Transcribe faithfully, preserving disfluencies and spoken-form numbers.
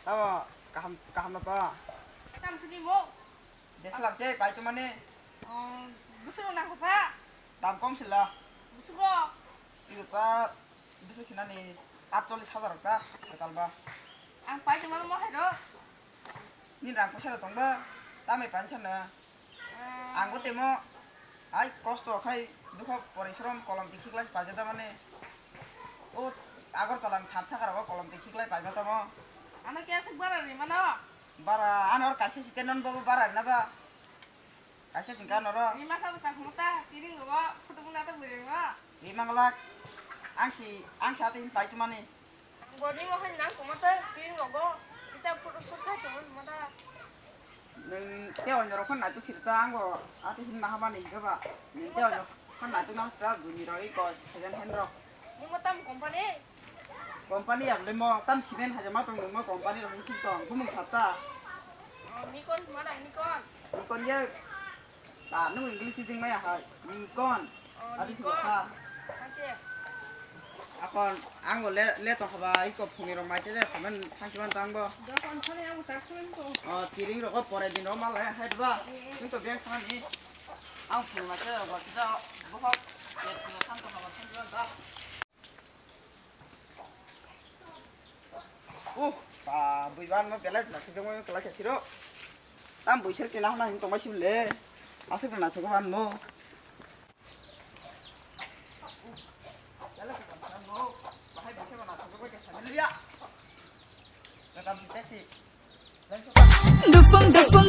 Tamo kaham, kaham na to? Tam sini mo. Deslak je pai to mane. Oh, busuk na kosa. Tam kom sila. Busuk ro. Ijo ta busuk hinani atchollis hajar ta total ba. Ang pai to mane mo hai ro. Ni rang poisa ro tong ba. Tame pai sana. Ang bo temo hai kosto khai dukha porishrom kolom tikhi klai paijata mane. O Agartala ni sat saka rogo kolom tikhi klai paijata mo. Ano kya sik bara ni mano? Bara ano kaisa site non bobo bara na ba. Kaisa sing ka noro. Ni masa basa khumta tiring go photo muna ta buri mo. Di manglak, ang si, ang si ate hin pai tumani. Boni ngo hai nang kuma ta, tin rogo, isa photo shoot khai tumani mata. Nung te onyo rokon naituk sir ta, ang bo ate hin naha bani hinkhe ba. Nung te onyo rokon naituk nang ta, guni rok, iko second hand rok. Ni mo tam company? Company ya le mo, tam cement haja ma tong mo company rok hin tong, bumung sata. Oh, Nikon, mana Nikon? Nikon ye. Ta, nung English sijing maya hai. Nikon. Oh, Adi Nikon. Suka. Haise. Akon, ang bo le, le tong khaba, iko phungni rok mai tele, khamen thangsi man tang bo. Dokan khole ang tak khole ko. Oh, tiring rok pore din rok malai hai ba. Mm, mm. Nung to beng khani. Ang phungni mai tele rok ba kita bohok. Ya, kita santo khaba, santo khaba. Uh, ta buiban mo belai na sijong mo kelai siro. Tam buisir kena hona hin tongma sim le. Asik na sijong han mo. Belai na sijong mo. Bahai buisir na sijong mo ke family ya. Nakam sitasi. Dufung dufung